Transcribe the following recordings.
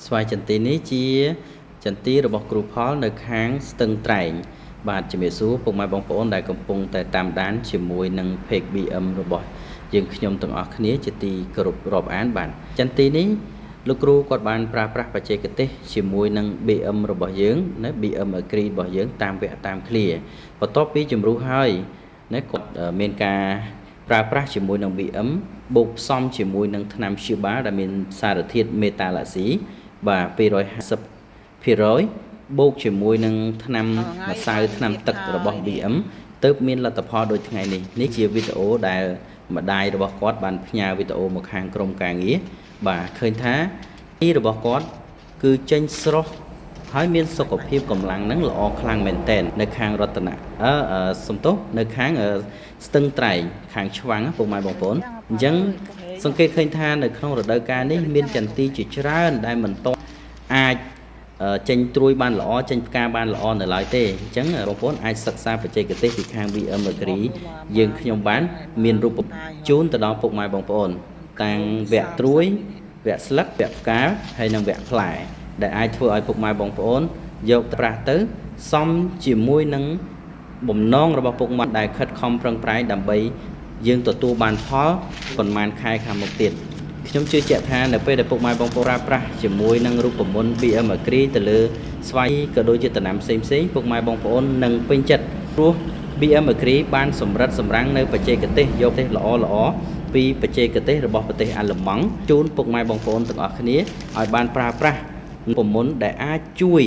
ស្វាយចន្ទីនេះជាចន្ទីរបស់គ្រូផលនៅខាងស្ទឹងត្រែងបាទជំរាបសួរពុកម៉ែបងប្អូនដែលកំពុងតែតាមដានជាមួយនឹង Page BM របស់យើងខ្ញុំទាំងអស់គ្នាជាទីគោរពរាប់អានបាទចន្ទីនេះលោកគ្រូគាត់បានប្រើប្រាស់បច្ចេកទេសជាមួយនឹង BM របស់យើងណា BM Agri របស់យើងតាមវគ្គតាមឃ្លាបន្ទាប់ពីជំរុះហើយណាគាត់មានការប្រើប្រាស់ជាមួយនឹង BM បូកផ្សំជាមួយនឹងថ្នាំព្យាបាលដែលមានសារធាតុមេតាឡាស៊ីបាទ250%បូកជាមួយនឹងថ្នាំម្សៅថ្នាំទឹករបស់ BM ទើបមានលទ្ធផលដូចថ្ងៃនេះនេះជាវីដេអូដែលម្ដាយរបស់គាត់បានផ្ញើវីដេអូមកខាងក្រុមការងារបាទឃើញថាទីរបស់គាត់គឺចេញស្រស់ហើយមានសុខភាពកម្លាំងនឹងល្អខ្លាំងមែនតែននៅខាងរតនៈអឺសំទោសនៅខាងស្ទឹងត្រែងខាងឆ្វាំងពុកម៉ែបងប្អូនអញ្ចឹងសង្កេតឃើញថានៅក្នុងរដូវកាលនេះមានចន្ទីជាច្រើនដែលមិនទាន់អាចចេញត្រួយបានល្អចេញផ្កាបានល្អនៅឡើយទេអញ្ចឹងបងប្អូនអាចសិក្សាបច្ចេកទេសពីខាង BM Agri យើងខ្ញុំបានមានរូបជូនទៅដល់ពុកម៉ែបងប្អូនតាំងវគ្គត្រួយវគ្គស្លឹកវគ្គផ្កាហើយនិងវគ្គផ្លែដែលអាចធ្វើឲ្យពុកម៉ែបងប្អូនយកប្រាស់ទៅសមជាមួយនឹងបំណងរបស់ពុកម៉ែដែលខិតខំប្រឹងប្រែងដើម្បីយើងទទួលបានផលប៉ុន្មានខែខាងមុខទៀតខ្ញុំជឿជាក់ថានៅពេលដែលពុកម៉ែបងប្អូនប្រើប្រាស់ជាមួយនឹងរូបមន្ត BM Agri ទៅលើស្វាយក៏ដូចជាដំណាំផ្សេងផ្សេងពុកម៉ែបងប្អូននឹងពេញចិត្តព្រោះ BM Agri បានសម្រិតសម្រាំងនៅបច្ចេកទេសយកទេសល្អល្អពីបច្ចេកទេសរបស់ប្រទេសអាល្លឺម៉ង់ជូនពុកម៉ែបងប្អូនទាំងអស់គ្នាឲ្យបានប្រើប្រាស់រូបមន្តដែលអាចជួយ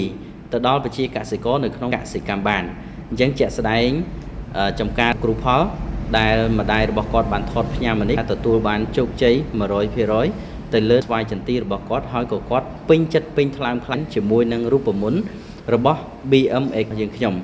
ទៅដល់ប្រជាកសិករនៅក្នុងកសិកម្មបានអញ្ចឹងជាក់ស្ដែងចំការគ្រូផលដែលម្ដាយរបស់គាត់បានថតផ្ញើមកនេះទទួលបានជោគជ័យ100%ទៅលើស្វាយចន្ទីរបស់គាត់ហើយក៏គាត់ពេញចិត្តពេញថ្លើមខ្លាំងជាមួយនឹងរូបមន្តរបស់ BMX យើងខ្ញុំ